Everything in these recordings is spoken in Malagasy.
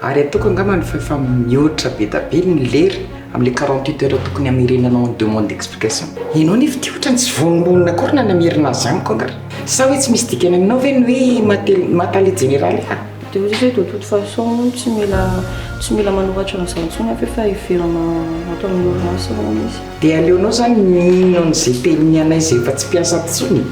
Ary ataoko angambany fa efa mihoatra be da be ny lera amin'ilay 48 heures tokony hamerenanao ny demande d'explication. Ianao nefa ity ohatran'ny tsy vonombonona akory na namerina azy amiko angaha. Sa hoe tsy misy dikany aminao ve ny hoe maha tale jeneraly ahy? Dia hoy izy hoe de toute façon tsy mila tsy mila manoratra an'izany intsony aho fa efa hiverina ato amin'ny orinasa hono izy. Dia aleonao izany mino an'izay tenin'ny anay izay efa tsy mpiasa intsony?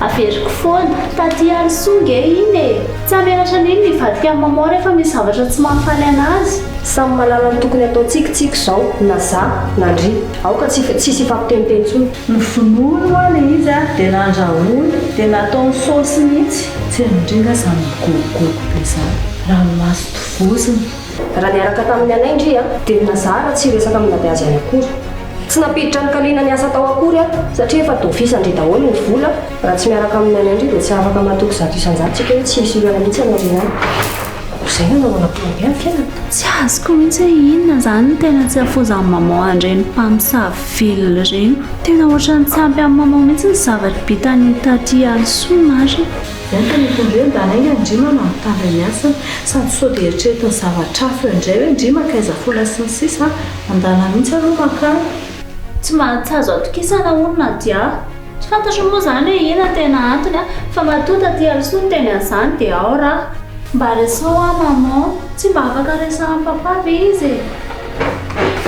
Averiko foana, taty Alisoa nge iny e! Tsy hamenatra an'iny ny hivadika amin'i maman rehefa misy zavatra tsy mahafaly an'azy. Samy mahalala ny tokony ataontsika tsika izao, na za, na ndry. Aoka tsy tsisy hifampiteniteny intsony. Novonoiny hoa le izy a, de nandrahoiny, de nataony saosy mihitsy. Tsy hain-dry nga zany migogogogo be zany, ranomaso tovozina. Raha niaraka tamin'ny anay ndry a, dia na za ara tsy hiresaka amin'ny Nadiazy any akory. Tsy nampiditra an'i Kalina niasa tao akory aho, satria efa d'office an-dry daholo ny vola, raha tsy miaraka amin'ny anay ndry dia tsy afaka matoky 100% tsika hoe tsy hisy olana mihitsy any aoriana any. Koa izay no anaovana plan B amin'ny fiainana. Tsy azoko mihitsy hoe inona izany no tena tsy hafozan'i maman an'ireny mpamosavy velona ireny. Tena ohatran'ny tsy ampy amin'i maman mihitsy ny zava-bitan'i taty Alisoa marina. Zay no tena hitondra hoe mba lainga ndry mama mitandra ny hasiny sady sao dia eritreretiny zavatra hafa eo indray hoe ndry mankaiza foana sy ny sisa Andana mihitsy aloha mankany. Tsy mba tsy azo atokisana hono Nadia. Tsy fantatro moa izany hoe inona tena antony an, fa matoa taty Alisoa niteny an'izany dia ao raha. Mba resaho aho maman, tsy mba afaka resahan'i papa ve izy e?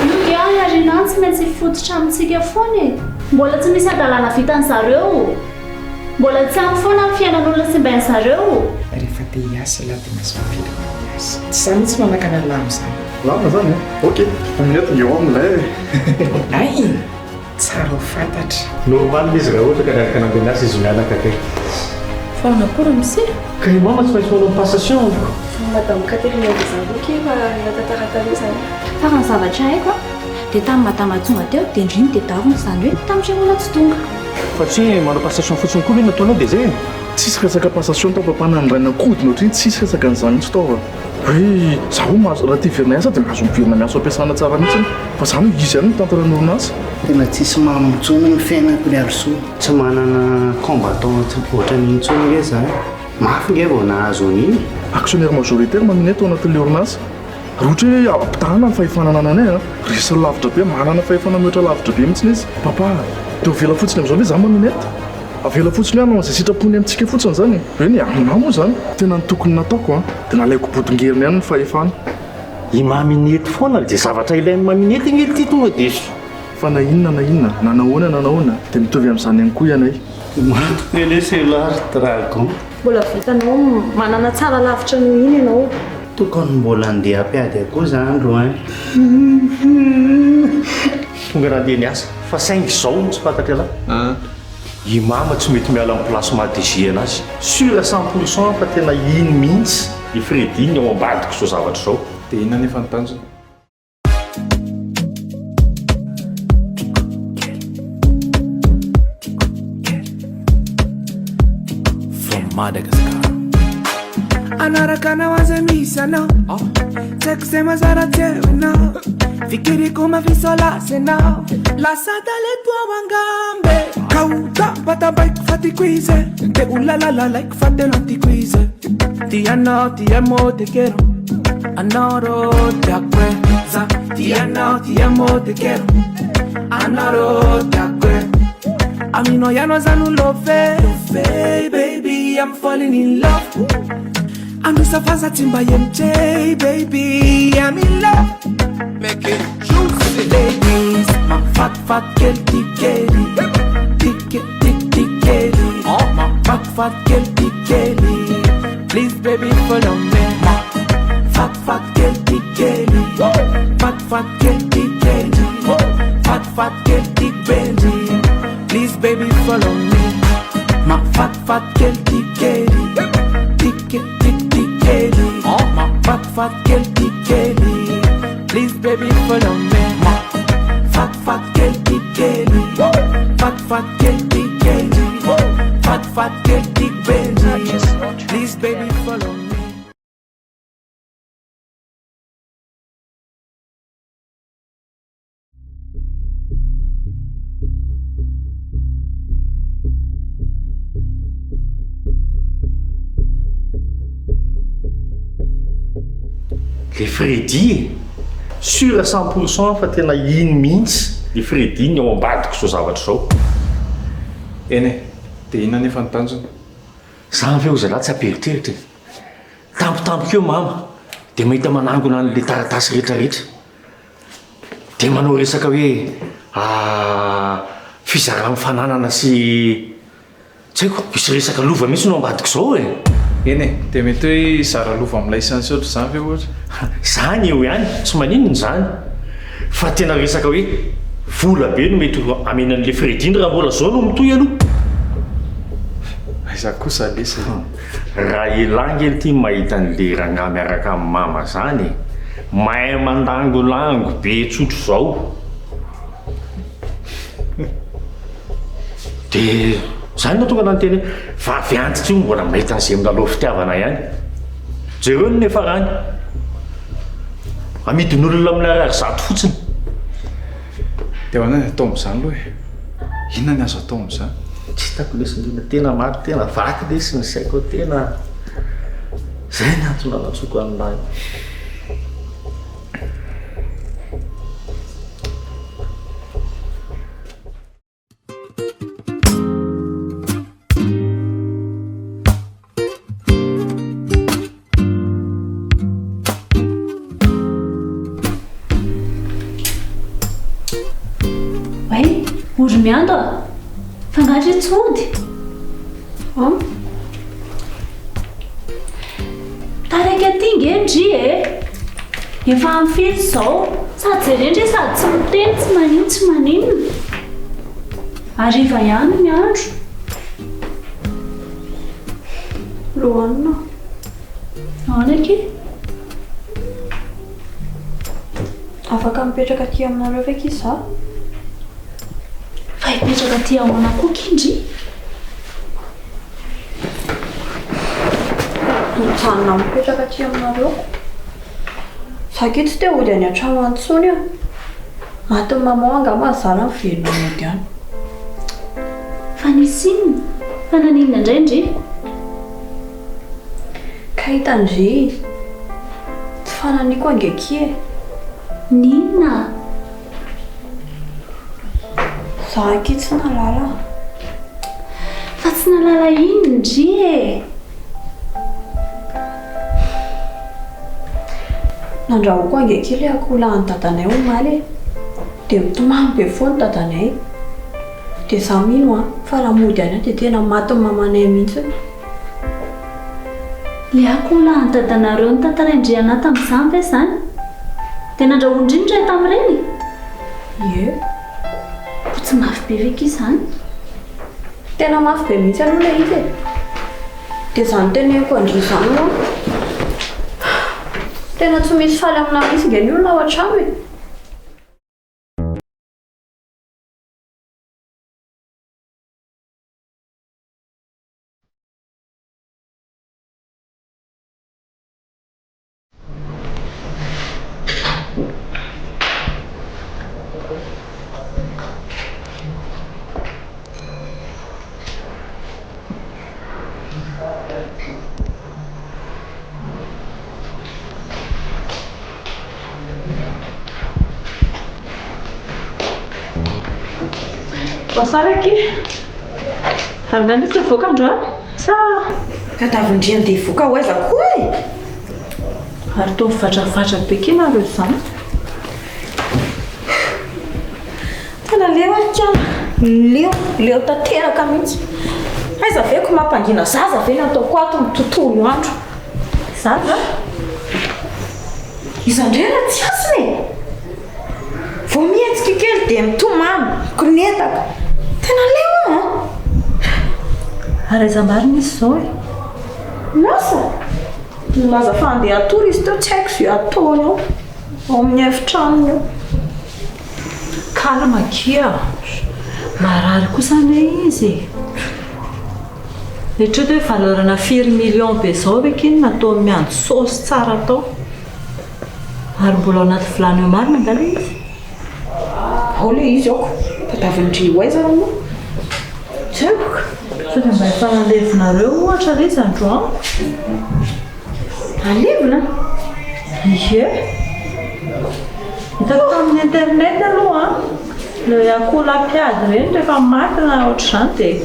Io nge any aoriana any tsy maintsy hifototra amintsika foana e! Mbola tsy misy hadalana vitan'zareo. Mbola tsy ampy foana ny fiainan'olona simbain'zareo. Rehefa te hiasa ialahy dia mahazo mamelona miasa. Tsy za mihitsy manakana an'lah amin'izany. Lamina zany e! Ok, minette nge ho amin'ilay e! Hay! Tsara ho fantatra. Normal izy raha ohatra ka niaraka nandeha niasa izy mianaka kay. Fa ahoana koa ramose? Ka i mama tsy maintsy manao passation amiko. Madame Catherine Andriazango akia efa natantara taloha izany. Fa raha ny zavatra haiko an, dia tamin'ny madama tonga teo dia ndry no tedavina, izany hoe tamin'ireo olona tsy tonga. Fa tsy hoe manao passation fotsiny koa ve no ataonao dia zay e? Tsisy resaka passation tao papa na ny raina kodiny ohatr'iny tsisy resaka an'izany mihitsy tao fa hoe za hono mahazo raha te hiverina hiasa dia mahazo miverina miasa ao am-piasana tsara mihitsy fa zany hoe izy ihany no mitantana ny orinasa. Tena tsisy mamy intsony ny fiainako ry Alisoa. Tsy manana combattant ohatran'iny intsony nge za e. Mafy nge vao nahazo an'iny e. Actionnaire majoritaire Maminette ao anatin'ilay orinasa. Raha ohatra hoe ampitahana ny fahefana anananay an, resy lavitra be, manana fahefana mihoatra lavitra be mihitsy izy. Papa, dia avela fotsiny amin'izao ve za Maminette? Avela fotsiny hoe hanao an'izay sitrapony amintsika fotsiny izany e? Eny e, aminà moa izany, tena ny tokony nataoko an, dia nalaiko bodongerina ihany ny fahefana. I Maminette foana dia zavatra ilain'i Maminette ange ity tonga dia. Fa na inona na inona, na nahoana na nahoana, dia mitovy amin'izany ihany koa ianay. Maty ve lesy elah ry dragon? Mbola vitanao manana tsara lavitra noho iny ianao. Tokony mbola andeha hampiady akoho za andro ein. Tonga nandeha niasa fa saingy izao no tsy fantatr'ialahy. I mama tsy mety miala amin'ny place maha DG anazy. Sûr à 100% aho fa tena iny mihitsy i Freddy ny ao ambadik'izao zavatra izao. Dia inona anefa ny tanjona? From Madagascar. Anaraka anao aza misy anao Tsy haiko izay mazara tsy eo ianao Fikiriko mafisolasy ianao Lasa talento ao angambe Kaoka patabaiko fa tiako izy Te ho lalalalaiko fa tena tiako izy Ti anao ti amo te quiero Anao tiako e Za ti anao ti amo te quiero Anao tiako e Aminao ianao za no love Baby I'm falling in love Anosafaza tsy mba MJ baby I'm in love Make it juicy. Ladies Mafatifaty kely ty kely Ty ke- ty ty kely Mafatifaty kely ty kely Please baby follow me Mafatifaty kely ty kely Fatifaty kely ty kely Fatifaty kely ty bendy Please baby follow me Mafatifaty kely ty kely Ty ke- ty ty kely Mafatifaty kely ty kely Please baby follow me Mafatifaty kely ty kely Fatifaty kely ty kely Fatifaty kely ty bendy Please baby follow me. Le Freddy e! Sûr à 100% fa tena iny mihitsy le Freddy ny ao ambadik'izao zavatra izao. Eny e! Dia inona anefa ny tanjona? Zany ve ho zalahy tsy ampieritreritra e! Tampotampoka eo mama dia mahita manangona an'le taratasy rehetrarehetra. Dia manao resaka hoe fizaran'ny fananana sy Tsy haiko, misy resaka lova mihitsy no ambadik'izao e! Eny e, dia mety hoe hizara lova amin'ilay sy ny sy ohatr'izany ve ohatra? Izany eo ihany, tsy maninona izany, fa tena resaka hoe vola be no mety ho amena an'ilay Freddy iny raha mbola izao no mitohy aloha. Aiza kosa lesy e! Raha elah nge ity mahita an'le rangahy miaraka amin'i mama zany e! Mahay mandangolango be tsotr'izao. Dia izany no tonga nanteny hoe vavy antitra io mbola mahita an'izay milalao fitiavana ihany. Jereo ny niafarany. Amidin'olona amin'ny ariary zato fotsiny. Dia ahoana ny atao amin'izany aloha e? Inona ny azo atao amin'izany? Tsy hitako lesy indrindra, tena maty, tena vaky lesy ny saiko, tena izay ny antony nanantsoiko an'ilay. Oay, ory miando a! Fa angaha re tsy hody? An? Taraiky aty nge ndry e! Efa amin'ny firy izao? Sady jereo ndry sady tsy miteny, tsy manino tsy maninona. Hariva ihany ny andro. Lohanina. Ahoana akia? Afaka mipetraka aty aminareo ve akia za? Fa hipetraka aty ahoana koa akia ndry? Mijanona mipetraka aty aminareo. Za akia tsy te hody any an-trano any intsony a. Matin'i maman angamba za raha miverina mody any. Fa nisy inona? Fa naninona indray ndry? Ka hitan-dry, tsy fananiko ange akia e. N'inona? Za akia tsy nahalala. Fa tsy nahalala inona ndry e? Nandrahoako ange akia ilay akoholahin'i dadanay omaly e. Dia mitomany be foana dadanay. Dia za mino an, fa raha mody any aho dia tena matin'ny mamanay mihitsy. Ilay akoholahin'i dadanareo notantarain-dry anah tamin'izany ve izany? Dia nandrahoan-dry ny iray tamin'ireny? Ie. Koa tsy mafy be ve akia izany? Tena mafy be mihitsy aloha ilay izy e. Dia izany teneniko an-dry izany ho'a. Tena tsy misy faly aminà mihitsy nge ny olona ao an-trano e. Bonsoir akia. Avy nanitsy hivoaka androany sa? Tadiavin-dry andeha hivoaka ho aiza koa e? Ary toa mivatravatra be kia nareo izany. Tena leo ary kala. Leo, leo tanteraka mihitsy. Aiza ve ko mampangina zaza ve ny ataoko ato ny tontolo andro. Zaza? Iza indray raha tsy hasina e? Vao mihetsika kely dia mitomany, mikonetaka. Tena leo aho an! Ary aiza marina izy izao e? Lasa! Nilaza fa handeha hatory izy teo, tsy haiko izay ataony ao. Ao amin'ny efitranony ao. Calme akia a! Marary kosa anie izy e! Eritrereto hoe valeur-na firy millions be izao ve akia no nataony miandry saosy tsara tao? Ary mbola ao anaty vilany ao marina angaha ilay izy? Ao ilay izy aoko. Tadiavin'i Ry ho aiza hono? Tsy haiko ka. Sao dia mba efa nalevinareo ohatra ilay izy androany? Alevina? Ie. Hitako tamin'ny internet aloha an, ilay akoholahy mpiady ireny rehefa maty na ohatr'izany dia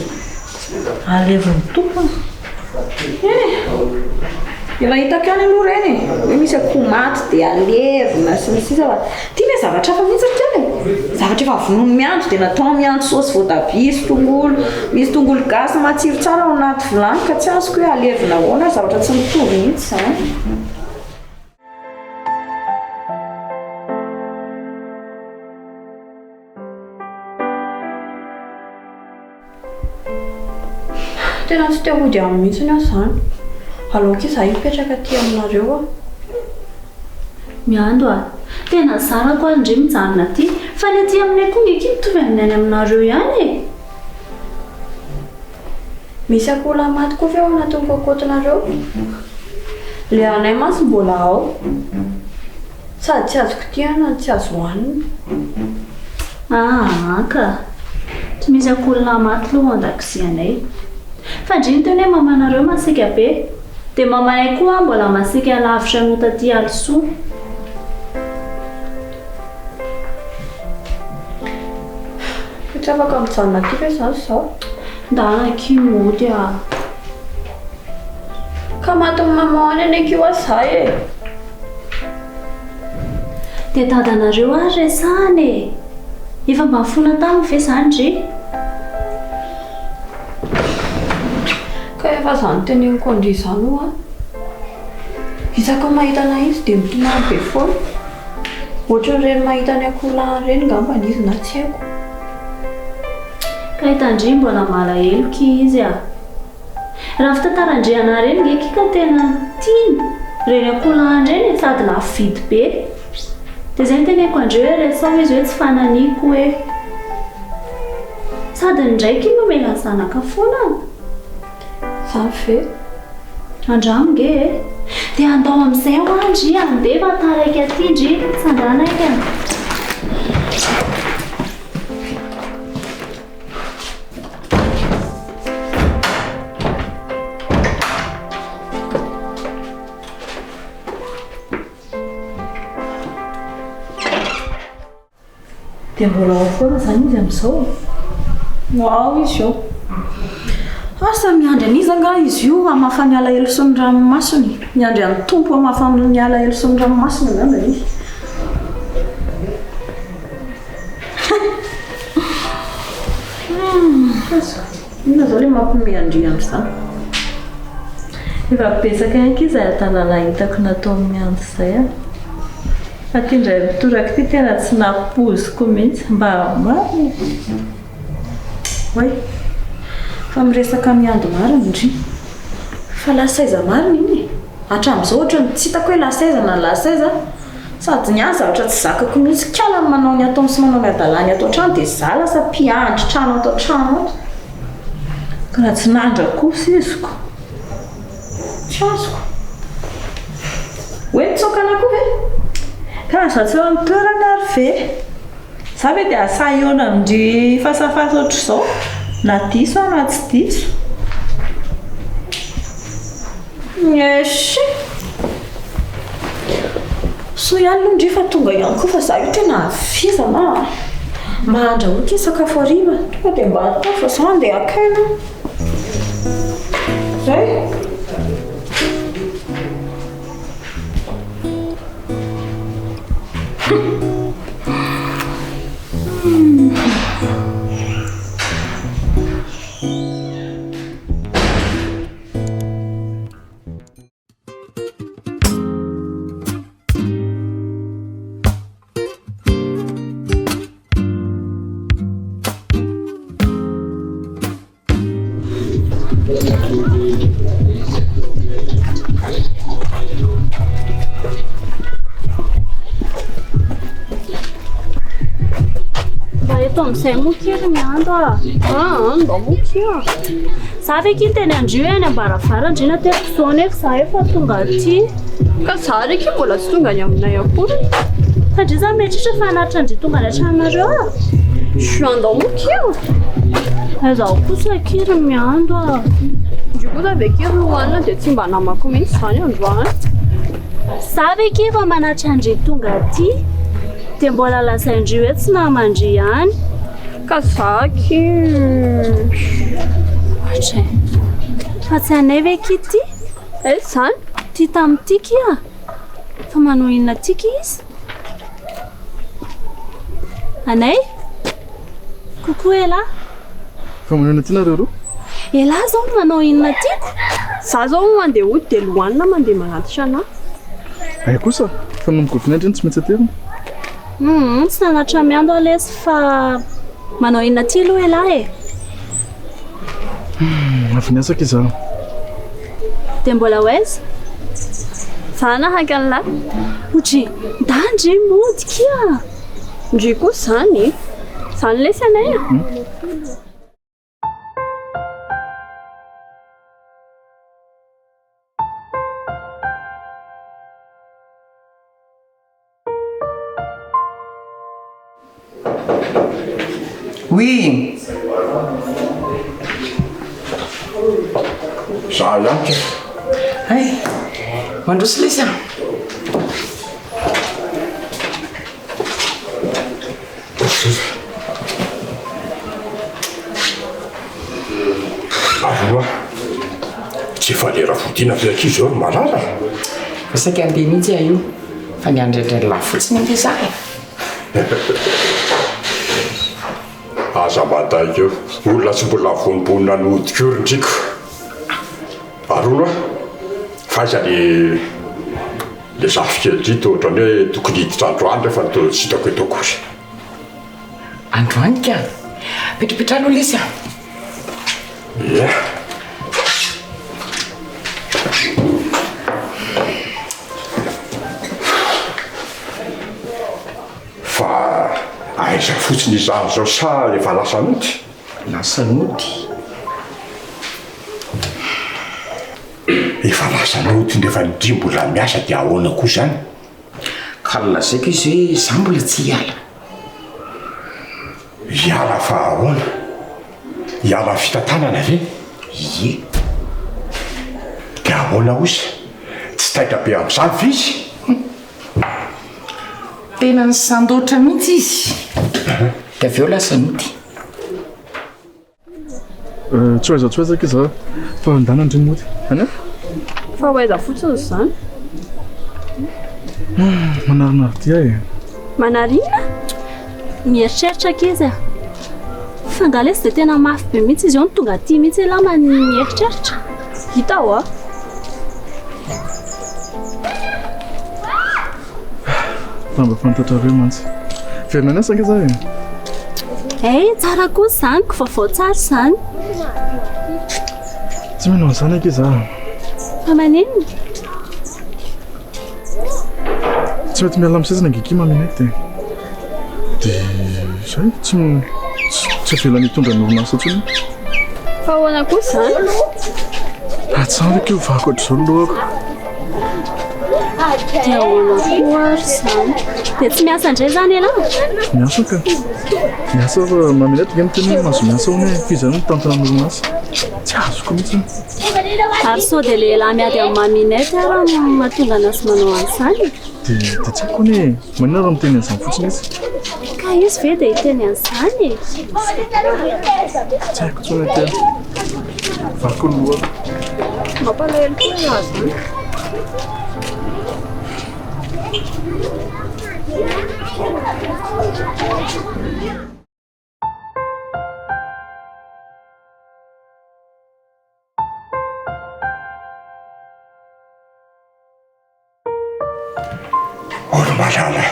alevin'ny tompony. Eny e! Efa hitako ihany aloha ireny e! Hoe misy akoho maty dia alevina sy ny sisa fa ity ve zavatra hafa mihitsy ry kiana e! Zavatra efa vonoin'ny miandry dia natao miandry saosy voatabia sy tongolo, misy tongolo gasy matsiro tsara ao anaty vilany ka tsy azoko hoe alevina ahoana, zavatra tsy mitovy mihitsy izany. Tena tsy te hody any mihitsy aho izany. Aleo akia izaho hipetraka aty aminareo aho. Miando a! Tena zarako ary ndry mijanona aty fa ny aty aminay koa nge akia mitovy amin'ny any aminareo ihany e! Misy akoholahy maty koa ve ao anatin'ny cocotte-nareo? Ilay anay mantsy mbola ao. Sady tsy azo kitihana no tsy azo hohanina. Aa ka! Tsy misy akoholahy maty aloha ao an-dakozianay. Fa ndry niteny hoe mamanareo masiaka be. Dia mamanay koa mbola masiaka lavitra noho taty Alisoa. Fa tsy afaka mijanona aty ve izany izao? Ndana akia mody a! Ka matin'ny maman any anie akia hoa za e! Dia dadanareo ary resahana e! Efa mba nifona taminy ve izany ndry? Ka efa izany teneniko an-dry izany hoa. Isaky ny mahita an'ahy izy dia mitomany be foana. Ohatran'ireny mahita ny akoholahiny ireny ngambany izy na tsy haiko. Ka hitan-dry mbola malahelo ky izy a! Raha fitantaran-dry anah ireny nge ky ka tena tiany ireny akoholahiny ireny e, sady lafo vidy be. Dia izay no teneniko an-dry hoe resaho izy hoe tsy fananiko hoe. Sady ny ray ky mamela ny zanaka foana an! Zany ve? Andramo nge e! Dia andao amin'izay hoa ndry handeha fa taraiky aty ndry, tsangana aingana. Dia mbola ao foana izany izy amin'izao? Ao izy ao. Asa miandry an'iza angaha izy io hamafa ny alahelo sy ny ranomasony? Miandry an'ny Tompo hamafa ny alahelo sy ny ranomasony angamba izy. Inona izao ilay mampiomehy an-dry amin'izany? Efa betsaka ihany akia izay hadalana hitako nataon'i Mianjo izay a. Fa ity indray mitoraka ity tena tsy nampoiziko mihitsy. Mba marina e. Oay. Fa miresaka miandy marina ndry. Fa lasa aiza marina iny e? Hatramin'izao ohatran'ny tsy hitako hoe lasa aiza na lasa aiza. Sady ny ahy zavatra tsy zakako mihitsy kala ny manao ny ataony sy manao ny hadalany ato an-trano dia za lasa mpiandry trano ato an-trano ato. Ka raha tsy nandra kosa iziko. Tsy azoko. Hoe mitsoaka anah koa ve? Ka raha za tsy eo amin'ny toerany ary ve? Za ve dia hahasahy hihaona amin-dry face à face ohatr'izao? Na diso aho na tsy diso. Eche! Soa ihany aloha ndry fa tonga ihany koa fa za io tena vizana a! Mba andrahoy ity sakafo hariva, tonga dia mba ataovy fa za andeha haka aina. Zay! Mba eto amin'izay moa kely ny ando a. Ah, mba moa kely a. Za ve akia niteny an-dry hoe any am-baravarana ndry nateriko izao nefa za efa tonga aty. Ka za ry akia mbola tsy tonga any aminay akory. Fa ndry za mieritreritra fa hanatitra an-dry tonga any an-tranonareo a. Je andao moa akia. Aiza ao kosa akia ry miando a. Ndry kosa ve akia ry hohanina dia tsy mba namako mihitsy izany androany. Za ve akia efa manatitra an-dry tonga aty dia mbola lazain-dry hoe tsy naman-dry ihany. Ka za akia. Ohatra e. Fa tsy anay ve akia ity? Aiza izany? Ity tamin'ity kia. Fa manao inona aty kia izy? Anay? Coucou elah. Fa manao inona aty nareo roa? Elah zao no manao inona tiako? Za zao mandeha hody dia lohanina mandeha manatitra anah. Hay kosa, fa ny migovina ndry no tsy maintsy aterina. Hum, tsy nanatitra miando aho lesy fa manao inona aty aloha elah e? Hum, avy niasa akia za. Dia mbola ho aiza? Za nahaka an'lah. Odry, ndà ndry mody kia! Ndry kosa zany e! Zany lesy anay a! Oui. Za ihany ka. Hay, mandroso lesy a. Aloha, tsy efa lera fodiana ve akia izao ry malala? Efa saika handeha mihitsy aho io, fa niandry an-dRainilahy fotsiny ange za e. Aza madaika eo, olona tsy mbola vonombonona ny hodiko io ry ndriko. Ary hono a, fa aiza le le zafikely ity toa ohatran'ny hoe tokony hiditra androany nefa toa tsy hitako eto akory. Androany ka! Petrapetraha aloha lesy a! Ia. Fa aiza fotsiny izany izao sa efa lasa nody? Lasa nody. Efa lasa nody nefa ndry mbola miasa dia ahoana koa izany? Ka nolazaiko izy hoe za mbola tsy hiala. Hiala fa ahoana? Hiala amin'ny fitantanana ve? Ie. Dia ahoana osa? Tsy taitra be amin'izany ve izy? Tena nisandoatra mihitsy izy. Dia avy eo lasa nody. Tsy ho aiza tsy ho aiza akia za fa ndana ndry mody any a. Fa ho aiza fotsiny izany? Manarinary dia e. Manary inona? Mieritreritra ankizy a. Fa angaha lesy dia tena mafy be mihitsy izy io no tonga aty mihitsy elah mieritreritra. Hita hoa. Raha mba fantatrareo mantsy. Verina any asa ange za e. Hey, tsara kosa izany, ko vaovao tsara izany. Tsy mino an'izany ange za. Fa maninona? Tsy mety miala amin'ny sezany ange ki Maminette e. Dia izay, tsy tsy avelany hitondra ny orinasa intsony. Fa ahoana kosa izany? Ah, tsy zany ve io vaky ohatr'izao ny lohako. Dia ahoana koa ary izany? Dia tsy miasa indray izany ianao? Miasa ka. Miasa fa Maminette ange miteny hoe mahazo miasa hono e. Fa izy ihany no mitantana ny orinasa. Tsy azoko mihitsy. Ary sao dia lehilahy miady amin'i Maminette ary no mahatonga anazy manao an'izany e? Dia dia tsy haiko anie e. Maninona raha miteny an'izany fotsiny izy? Ka izy ve dia hiteny an'izany e? Tsy haiko intsony akia. Vaky ny lohako. Mampalahelo koa ialahy izany. Olo-malala,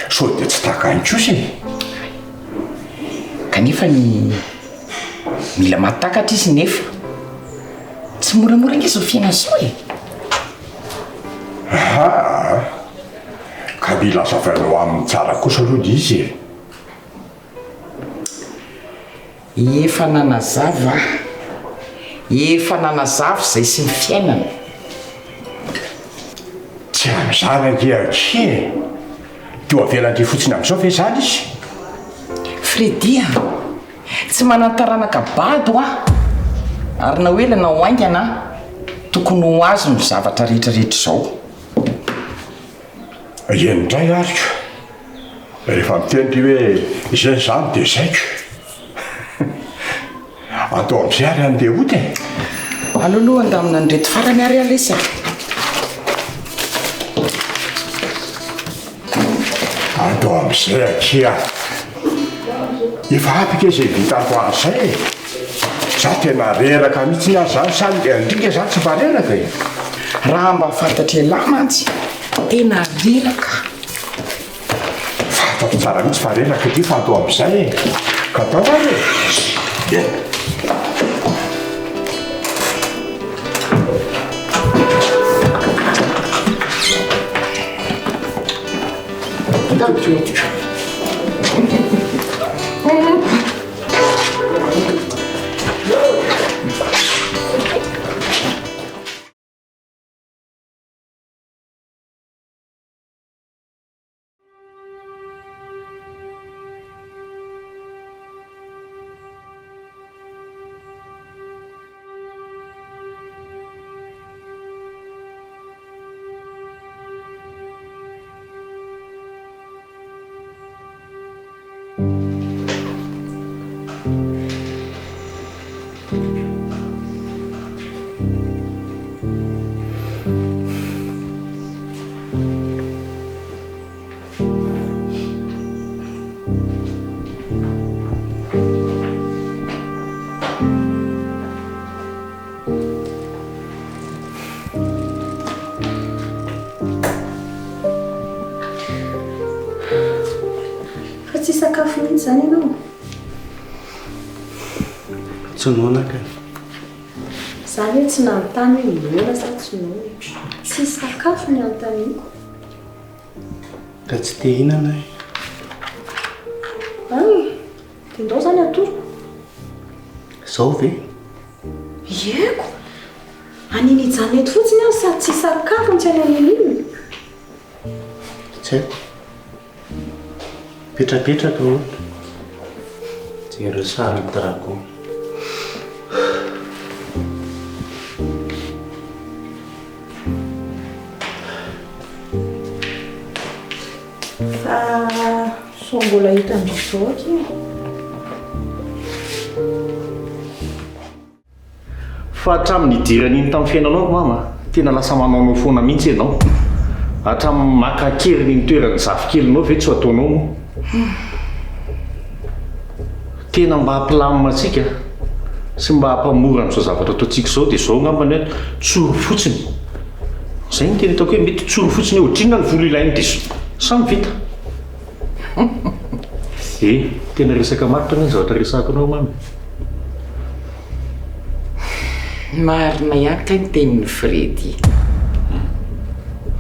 sao dia tsy takany kosa e? Kanefa ny mila mahatakatra izy nefa tsy moramora ange izao fiainana izao e! Aa! Ka mila azavainao aminy tsara kosa aloha ilay izy e! Efa nanazava aho. Efa nanazava izay sy ny fiainana. Tsy amin'izany ange akia e! Dia ho avelan-dry fotsiny amin'izao ve izany izy? Freddy a! Tsy manan-taranaka bado aho. Ary na ho ela na ho haingana, tokony ho azo ny zavatra rehetra rehetra izao. Eny indray ary ko. Rehefa miteny ry hoe izay izany dia izay ko. Atao amin'izay ary handeha hody e. Aleo aloha handamina an'ireto farany ary aho lesy a. Atao amin'izay akia. Efa ampy ange izay vita androany izay e. Za tena reraka mihitsy aho zany sa ndringa za tsy mba reraka e. Raha mba fantatr'ialahy mantsy, tena reraka. Fantako tsara mihitsy fa reraka ity fa atao amin'izay e. Ka atao ary e. E. Fa tsy hisakafo mihitsy izany ianao? Tsy noana ka. Za anie tsy nanontany hoe noana sa tsy noana e. Tsy sakafo ny anontaniako. Ka tsy te hihinana aho e. An! Dia ndao izany atoroko. Izao ve? Ieko! An'iny hijanona eto fotsiny aho sady tsy hisakafo no tsy hanao n'inon'inona. Tsy haiko. Mipetrapetraka ohatra. Jereo sarin'ny dragon. Fa sao mbola hitan-dry zao akia e. Fa hatramin'ny nidiran'iny tamin'ny fiainanao ry mama, tena lasa manaonao foana mihitsy ianao. Hatramin'ny maka an-keriny ny toeran'ny zafikelinao ve tsy ho ataonao moa? Tena mba hampilamina antsika sy mba hampamora an'izao zavatra ataontsika izao dia izao angambany hoe tsory fotsiny. Izay no tena hitako hoe mety tsory fotsiny hoe ohatrinona ny vola ilainy dia samy vita. Eh, tena resaka marina anie ny zavatra resahako anao mamy. Marina ihany kay ny tenin'i Freddy.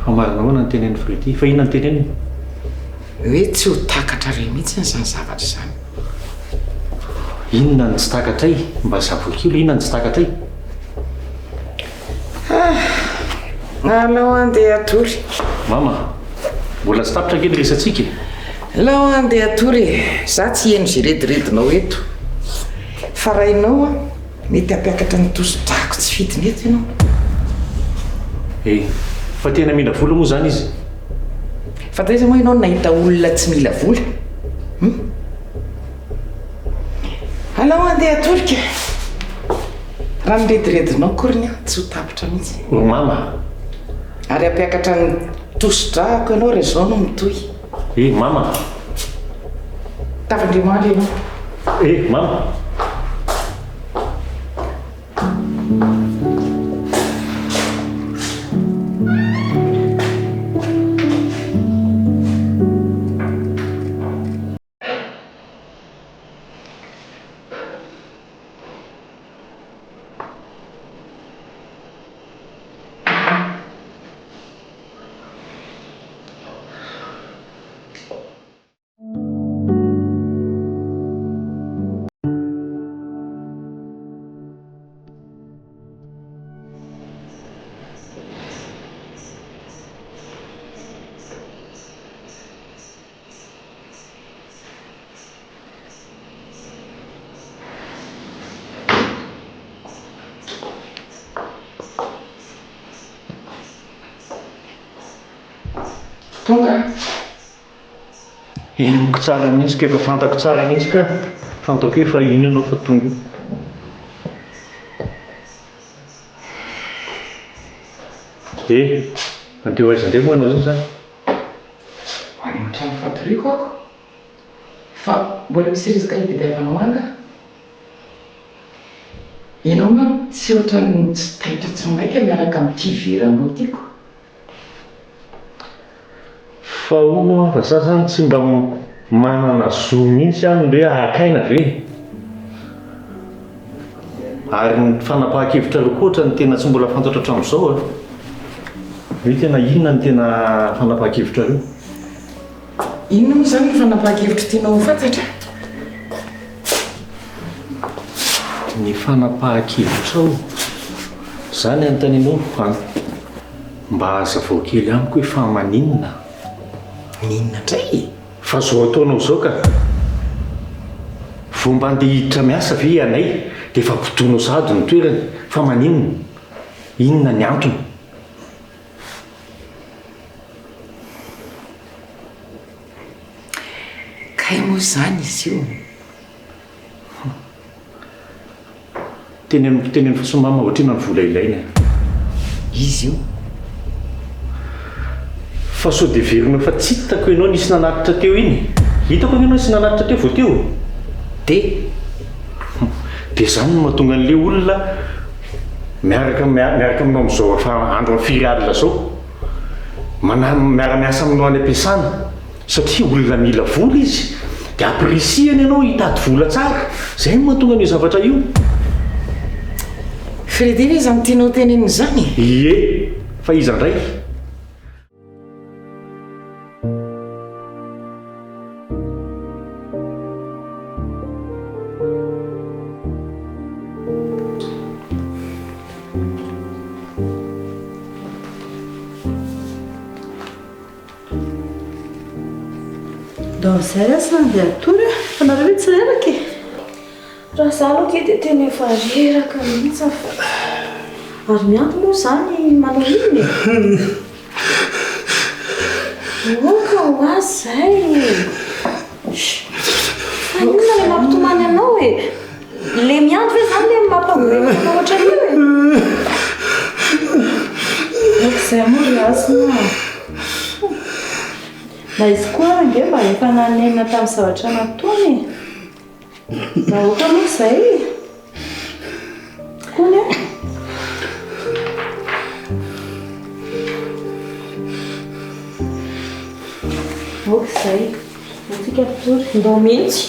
Fa marina ahoana ny tenenin'i Freddy? Fa inona no teneniny? Hoe tsy ho takatrareo mihitsy izany zavatra izany. Inona no tsy takatray? Mba zavo kely, inona no tsy takatray? Ah! Alao andeha hatory. Mama, mbola tsy tapitra ange ny resatsika e! Alao andeha hatory e! Za tsy heno ze rediredinao eto. Fa rainao an, mety hampiakatra ny tosi-drako tsy fidiny eto ianao. Eh! Fa tena mila vola moa izany izy? Fa taiza moa ianao no nahita olona tsy mila vola? Hum? Alao andeha hatory ka! Raha ny rediredinao akory ny ahy tsy ho tapitra mihitsy. Ry mama. Ary hampiakatra ny tosi-drako ianao raha izao no mitohy. Eh mama. Tafandriamandry ianao. Eh mama. Tonga an! Henoko tsara mihitsy ka efa fantako tsara mihitsy ka. Fantako hoe efa iny ianao fa tonga io. Eh! Andeha ho aiza indray moa ianao izao izany? Any amin'ny trano fatoriako aho. Fa mbola misy resaka hitadiavanao ahy angaha? Ianao angamba tsy ohatran'ny tsy taitra tsy maika miaraka amin'ity veranao ity ko. Fa hono hoa fa za zany tsy mba manana zo mihitsy aho ny hoe haka aina ve? Ary ny fanapahan-kevitrareo koa ohatran'ny tena tsy mbola fantatro hatramin'izao a! Hoe tena inona no tena fanapahan-kevitrareo? Inona moa izany ny fanapahan-kevitra tianao ho fantatra? Ny fanapahan-kevitrao? Izany anontanianao an! Mba hazavao kely amiko hoe fa maninona? Maninona indray e? Fa zao ataonao zao ka! Vao mba andeha hiditra miasa ve ianay dia efa bodoinao sahady ny toerany? Fa maninona? Inona ny antony? Kay moa izany izy io? Teneno teneno fotsiny mama ohatr'inona ny vola ilaina e. Izy io. Fa sao dia heverinao fa tsy hitako ianao nisy nanatitra teo iny? Hitako ange ianao nisy nanatitra teo vao teo. Dia? Dia izany no mahatonga an'ilay olona miaraka miaraka aminao amin'izao efa andro amin'ny firy alina izao. Mana- miara-miasa aminao any am-piasana. Satria olona mila vola izy dia ampirisihany ianao hitady vola tsara. Izay no mahatonga an'io zavatra io. Freddy ve izany tianao tenenina izany e? Ie, fa iza indray? Ndao amin'izay ary aho handeha hatory a! Fa nareo ve tsy reraka e? Raha izaho aloha akia dia tena efa reraka mihitsy fa. Ary mianto moa izany manao inona e? Aoka ho azy izay e! Fa inona ilay mampitomany anao e? Ilay miandry ve izany ilay mampangorena anao ohatran'io e? Aoka izay moa ry Hasina a! Na izy koa ary ange mba efa nanenina tamin'ny zavatra nataony e! Aoka moa izay e! Kony a! Aoka izay. Antsika mpitory. Ndao mihitsy.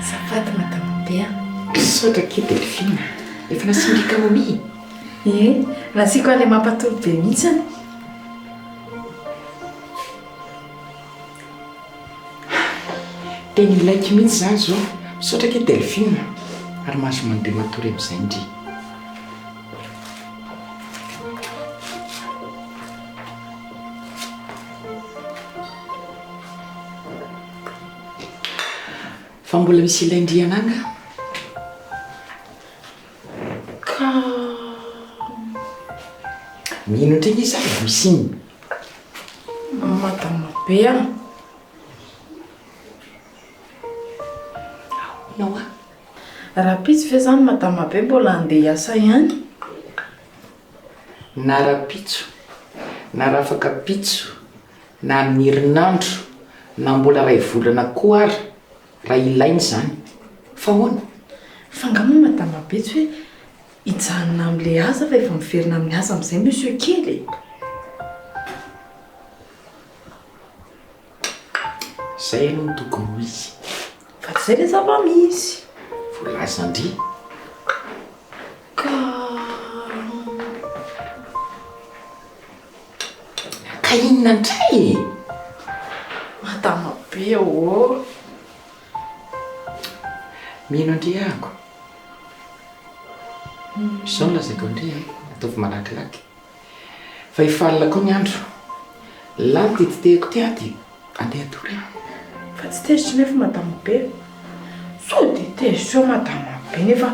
Azafady madame be a. Misaotra akia Delphine. Efa nasian-dry camomille? Ie, nasiako an'ilay mampatory be mihitsiny. Tena ilaiko mihitsy izany izao. Misaotra akia Delphine. Ary mahazo mandeha matory amin'izay ndry. Fa mbola misy ilain-dry anà angaha? Ka. Mino indray nge za e, misy inona? Madama be a. Ahoana hoa? Rahampitso ve zany madama be mbola handeha hiasa ihany? Na rahampitso, na rahafakapitso, na amin'ny herinandro, na mbola iray volana koa ary raha ilaina izany. Fa ahoana? Fa angaha moa madama be tsy hoe hijanona amin'ilay asa fa efa miverina amin'ny asa amin'izay monsieur kely e? Zay aloha no tokony ho izy. Fa tsy zay le zava-misy. Voalazan-dry. Ka. Ka inona indray e? Madama be ô! Mino an-dry ahako. Izao no lazaiko an-dry a, ataovy malakilaky. Fa efa alina koa ny andro. Lany ity tetehiko ity aho dia andeha hatory aho. Fa tsy tezitra nefa madama be. Sao dia tezitra eo madama be nefa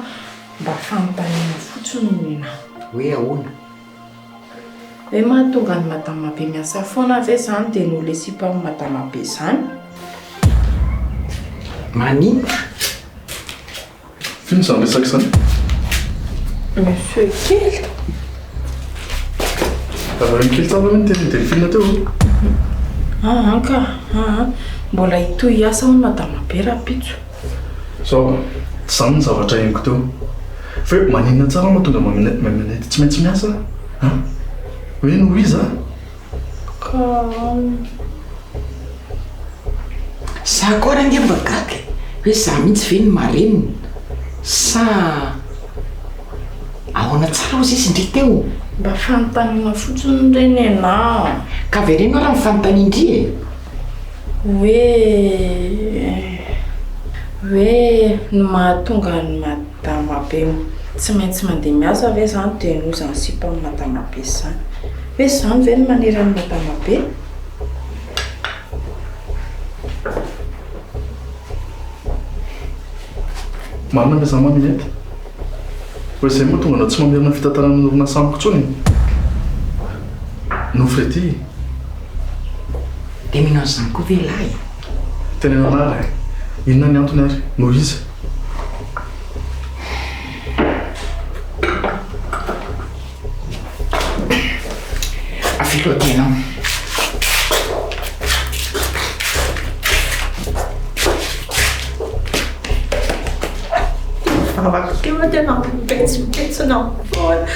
mba fanontaniana fotsiny no nena. Hoe ahoana? Hoe mahatonga an'i madama be miasa foana ve izany dia noho le sipan'i madama be izany? Maninona? F'inona izany resaka izany? Monsieur kely. Raha kely tsara ve ny tenin'i Delphine teo? Aa ka, aa. Mbola hitohy hiasa hono madama be rahampitso. Zao, tsy izany ny zavatra henoko teo. Fa hoe maninona tsara mahatonga Maminette tsy maintsy miasa an? Hoe noho iza? Ka. Za koa ary ange mba gaga e! Hoe za mihitsy ve no marenina sa ahoana tsara ozy izy ndry teo? Mba fanontaniana fotsiny re nenah. Ka avereno ary ny fanontanian-dry e! Hoe hoe ny mahatonga an'i madama be tsy maintsy mandeha miasa ve izany dia noho izany sipan'i madama be izany? Hoe izany ve no manery an'i madama be? Marina ve izany Maminette? Hoe izay moa tonga anao tsy mamerina ny fitantanana ny orinasa amiko intsony e? Nofy re ity e! Dia mino an'izany koa ve ialahy e? Teneno anah ary e! Inona ny antony ary? Noho iza? Avelo aty ianao. Vavako teo tena mipetsompetsona foana.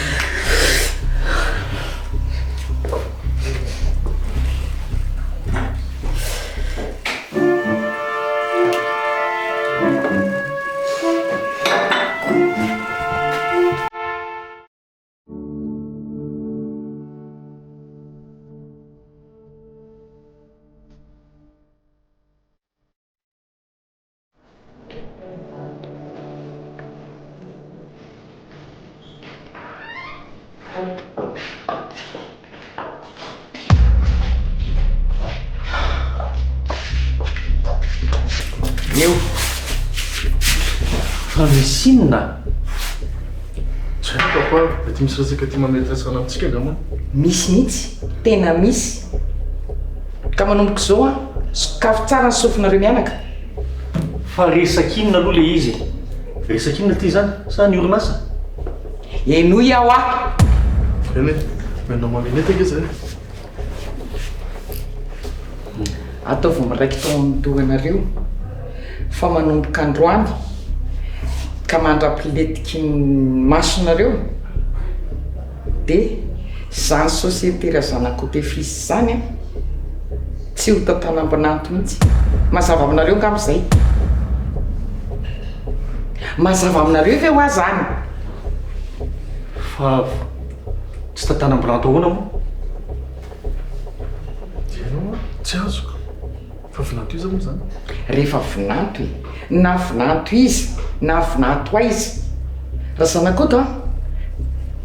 Eo. Fa misy inona? Tsy haiko papa, mety misy resaka tia mametraka resaka amintsika angamba. Misy mihitsy, tena misy. Ka manomboka izao an, sokafy tsara ny sofinareo mianaka. Fa resaka inona aloha ilay izy e? Resaka inona ity izany? Sa ny orinasa? Henoy aho ah! Eny e, mianao maminette ange zay e. Ataovy miraikitra ao amin'ny lohanareo fa manomboka androany ka mandra-piletiky ny masonareo dia izany société Razanakoto et fils izany an, tsy ho tantanam-binanto mihitsy. Mazava aminareo angamba izay. Mazava aminareo ve hoa zany? Fa tsy tantanam-bilanto ahoana moa? Dianao an, tsy azoko. Fa vinanto iza moa zany? Rehefa vinanto e! Na vinanto iza na vinanto aiza. Razanakoto an!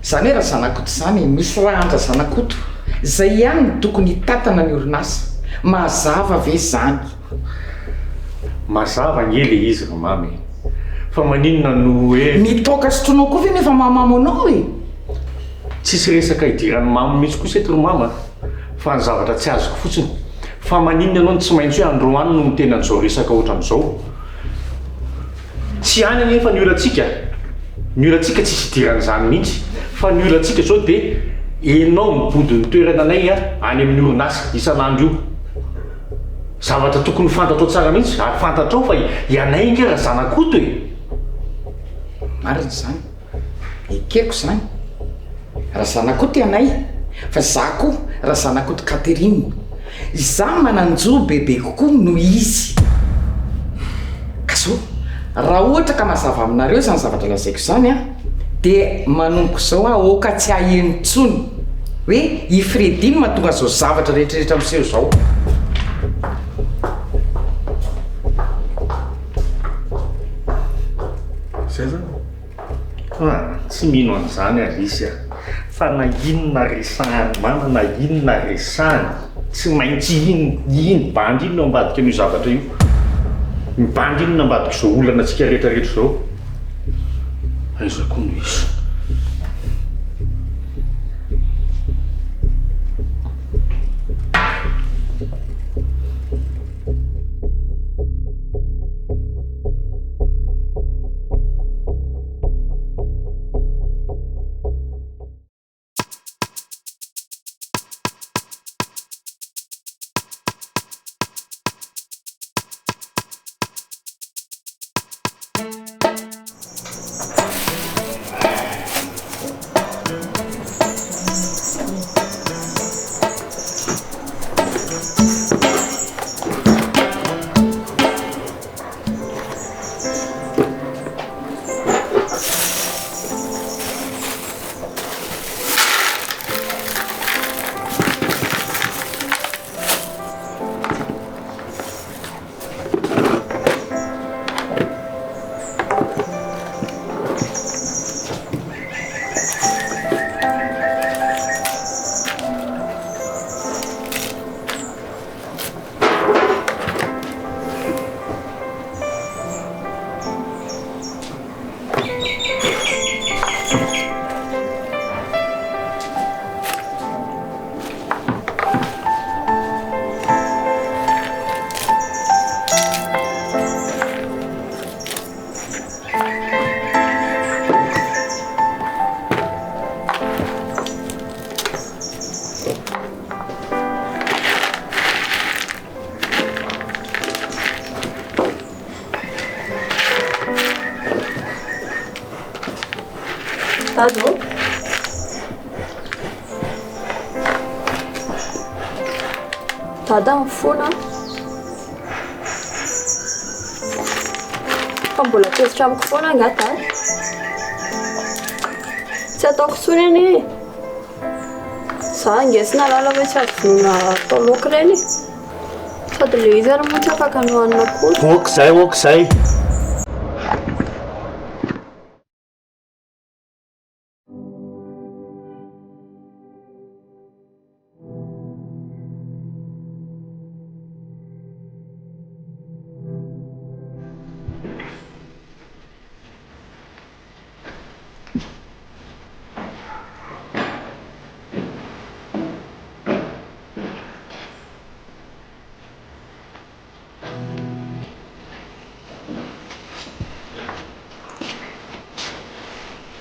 Zany hoe Razanakoto zany e, misy raha an-dRazanakoto. Zay ihany no tokony hitantana ny orinasa. Mazava ve zany? Mazava ange le izy ry mamy e! Fa maninona no hoe. Ny toaka sotroinao koa ve nefa mahamamo anao e? Tsisy resaka idiran'ny mamo mihitsy kosa eto ry mama a! Fa ny zavatra tsy azoko fotsiny, fa maninona ianao no tsy maintsy hoe androany no miteny an'izao resaka ohatran'izao? Tsy any anefa ny olantsika, ny olantsika tsisy idiran'izany mihitsy, fa ny olantsika izao dia enao mibodo ny toerana anay any amin'ny orinasa isan'andro io. Zavatra tokony ho fantatrao tsara mihitsy, ary fantatrao fa ianay ange Razanakoto e! Marina izany, ekeko izany. Razanakoto ianay, fa za koa Razanakoto Catherine. Izaho manan-jo bebe kokoa noho izy. Ka zao, raha ohatra ka mazava aminareo izany zavatra lazaiko izany an, dia manomboka izao aho aoka tsy haheno intsony hoe i Freddy no mahatonga an'izao zavatra rehetra rehetra miseho izao. Zay zany. Ah, tsy mino an'izany Alice a! Fa na inona resahan'i Mama na inona resahany, tsy maintsy iny, iny bandy iny no ambadika an'io zavatra io. Ny bandy iny no ambadik'izao olana antsika rehetra rehetra izao. Aiza koa no izy? Dada ô. Dada mifona. Fa mbola tezitra amiko foana angaha Dada? Tsy ataoko intsony anie e. Za ange tsy nahalala hoe tsy azo vonoina atao laoka ireny e. Sady ilay izy ary moa tsy afaka nohanina akory. Ok zay, ok zay.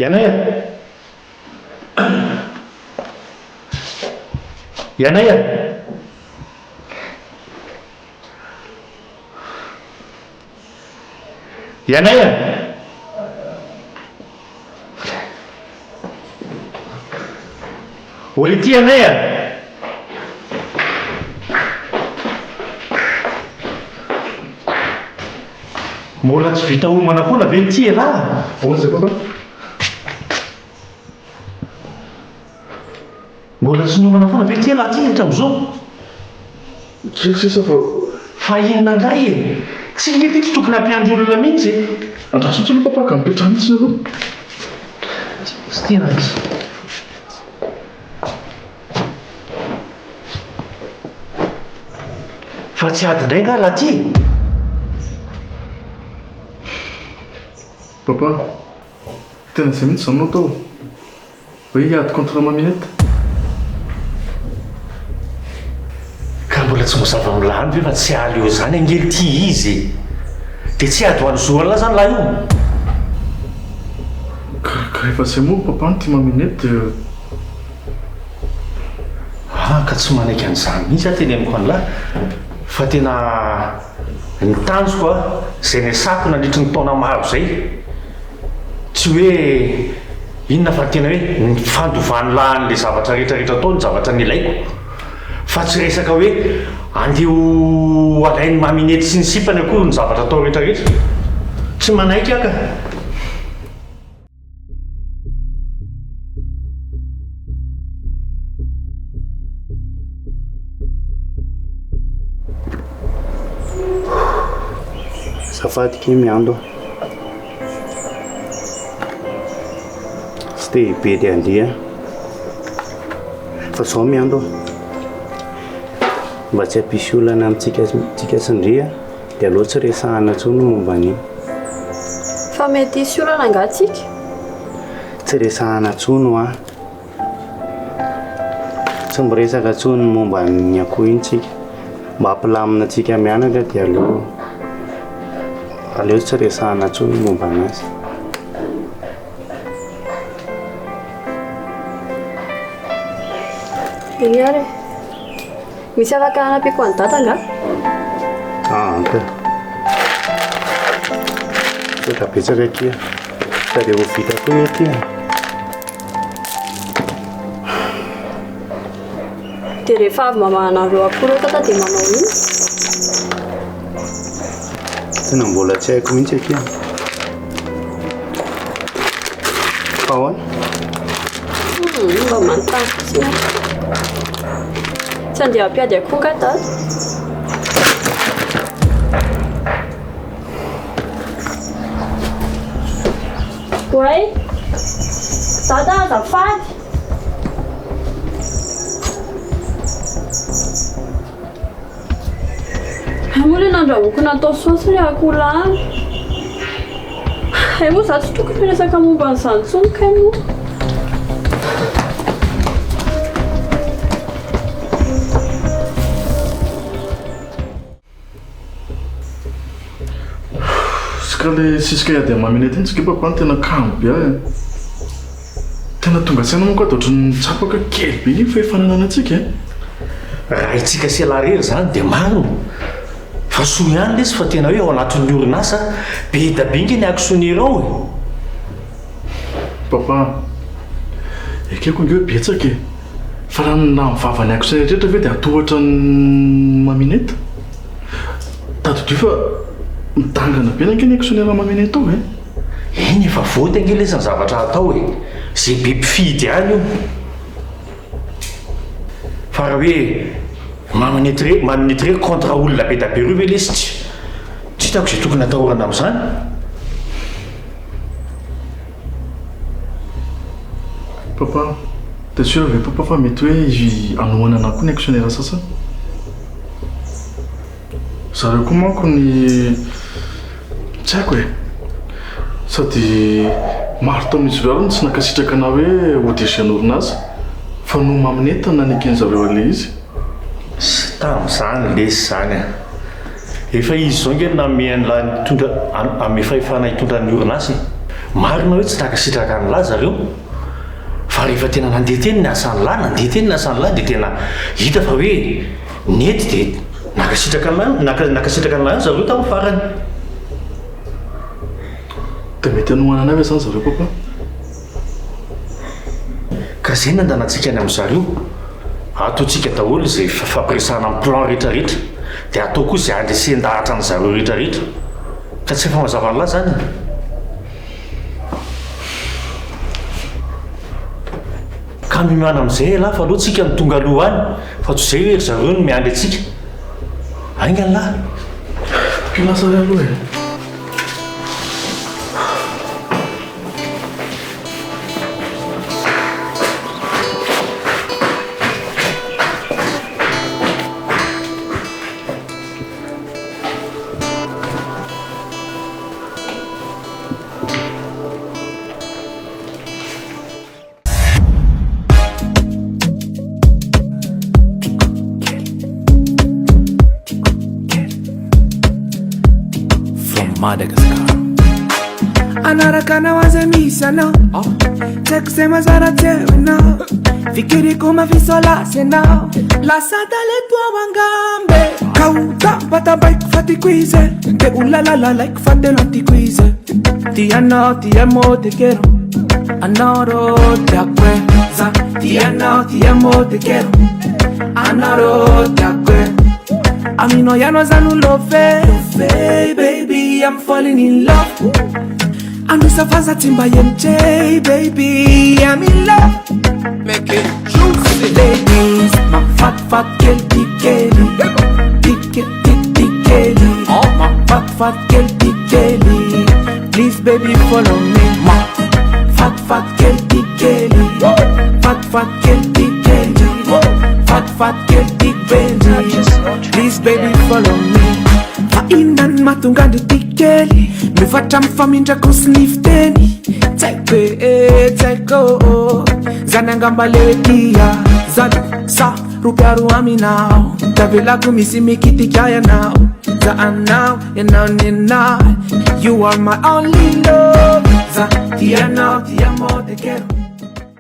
Ianay a! Ianay a! Ianay a! Ory ity ianay a! Mbola tsy vita homana foana ve ity elah? Ahoana izay papa? Mbola tsy niomana foana ve ty lahy ty hatramin'izao? Kely sisa fa. Fa inona indray e? Tsy nge ty tsy tokony hampiandry olona mihitsy e! Andraso fotsiny aloha papa ka mipetraha mihitsy aloha. Tsy tena izy. Fa tsy ady indray nga lahy ty e? Papa, tena izay mihitsy izany no atao? Hoe hiady contre Maminette? Ka mbola tsy mazava amin'lah any ve fa tsy aleo izany ange ity izy e! Dia tsy ady ho an'ny zo an'lah izany lah io? Ka ka rehefa izay moa papa no tia Maminette dia. Ah ka tsy manaiky an'izany mihitsy aho teneniko an'lah fa tena ny tanjoko a, izay niasako nandritry ny taona maro izay, Tsy hoe inona fa tena hoe ny fandovan'ny lahy an'ilay zavatra rehetra rehetra atao no zavatra nilaiko. Fa tsy resaka hoe Andeha ho alain'i Maminette sy ny sipany akory ny zavatra atao rehetra rehetra. Tsy manaiky aho ka. Azafady ki miando a. Tsy te hibedy andia fa zao miando a. Mba tsy hampisy olana amintsika tsika sy ndry a, dia aleo tsy resahana intsony ny momba an'iny. Fa mety hisy olana angaha tsika? Tsy resahana intsony hoa. Tsy miresaka intsony ny momba ny akoho iny tsika. Mba hampilamina antsika mianaka dia aleo aleo tsy resahana intsony ny momba anazy. Eny ary e. Misy afaka hanampiako an'i Dada angaha? Ah, ampy. Misaotra betsaka akia. Sady efa vita koa ny aty. Dia rehefa avy mamaha anareo akoho ireo Tata dia manao inona? Tena mbola tsy haiko mihitsy akia. Fa ahoana? Mba manontany fotsiny aho. Tsy handeha hampiady akoho angaha Dada? Oay! Dada azafady! Hay moa ilay nandrahoako natao saosy ilay akoho lany. Hay moa izaho tsy tokony hiresaka momba an'izany intsony kay moa. Ska le sisika hiady amin'ny maminette iny tsika papa no tena kamo be ahy a. Tena tonga saina manko aho dia ohatran'ny tsapako hoe kely be iny fahefana ananantsika e. Raha itsika sy ialahy irery izany dia marina fa soa ihany lesy fa tena hoe ao anatin'ny orinasa be da be nge ny actionnaire ao e. Papa, ekeko ange hoe betsaka e. Fa raha ny raha ny vavan'ny actionnaire rehetra ve dia atohatra an'i Maminette? Tadidio fa midangana be ange ny actionnaire Maminette ao e. Eny efa vote ange lesy ny zavatra atao e! Ze be mpifidy ihany io. Fa raha hoe Maminette irery Maminette irery contre olona be da be ireo ve lesy tsy tsy hitako izay tokony atahorana amin'izany. Papa, t'es sûr ve papa fa mety hoe hanohana anah koa ny actionnaire sasany? Zareo koa manko ny tsy haiko e! Sady maro tamin'izy ireo ary no tsy nankasitraka anah hoe ho DG an'orinasa fa noho Maminette no naneken'zareo an'ilay izy. Sy tamin'izany lesy izany an! Efa izy izao ange no nanome an'lah nitondra hanome fahefana hitondra ny orinasa e! Marina hoe tsy nankasitraka an'lah zareo fa rehefa tena nandeha teny ny asan'lah, nandeha teny ny asan'lah dia tena hita fa hoe nety dia nankasitraka an'lah, nankasitraka an'lah ihany zareo tamin'ny farany. Dia mety hanohana anay ve izany zareo papa? Ka izay no andanantsika any amin'zareo. Ataontsika daholo izay fifampiresahana amin'ny plan rehetra rehetra. Dia atao koa izay handresen-dahatra an'zareo rehetra rehetra. Ka tsy efa mazava an'lah izany e. Ka miomàna amin'izay elah fa aleo tsika no tonga aloha any fa toy izay hoe ry zareo no miandry antsika. Haingana lah. Lasa re aloha e. From Madagascar. Anaraka anao aza misy anao Tsy haiko izay mazara tsy hainao Fikiriko mafisolasy ianao Lasa talento ao angambe Ka ho tampatampaiko fa tiako izy Dia ho lalalalaiko fa tena tiako izy Tianao ti amo te quiero Anaro te acuerdas Tianao ti amo te quiero Anaro te acuerdas. Aminao ianao za no love. Baby, I'm falling in love. Androsafaza tsy mba MJ, baby, I'm in love. Make it juicy. Ladies, mafatifaty kely ty kely. Ty ty ty kely. Mafatifaty kely ty kely. Please baby follow me. Mafatifaty kely ty kely. Fatifaty kely ty kely. Fatifaty kely ty kely. Please baby follow me. Fa inona ny mahatonga andry ty kely mivatra amin'ny famindrako sy ny fiteny tsy haiko e tsy haiko zany angamba le hoe tia zany sa ropiaro aminao tavelako misy mikitika ianao za anao ianao nenah. You are my only love. Za tianao, ti amo, te quiero.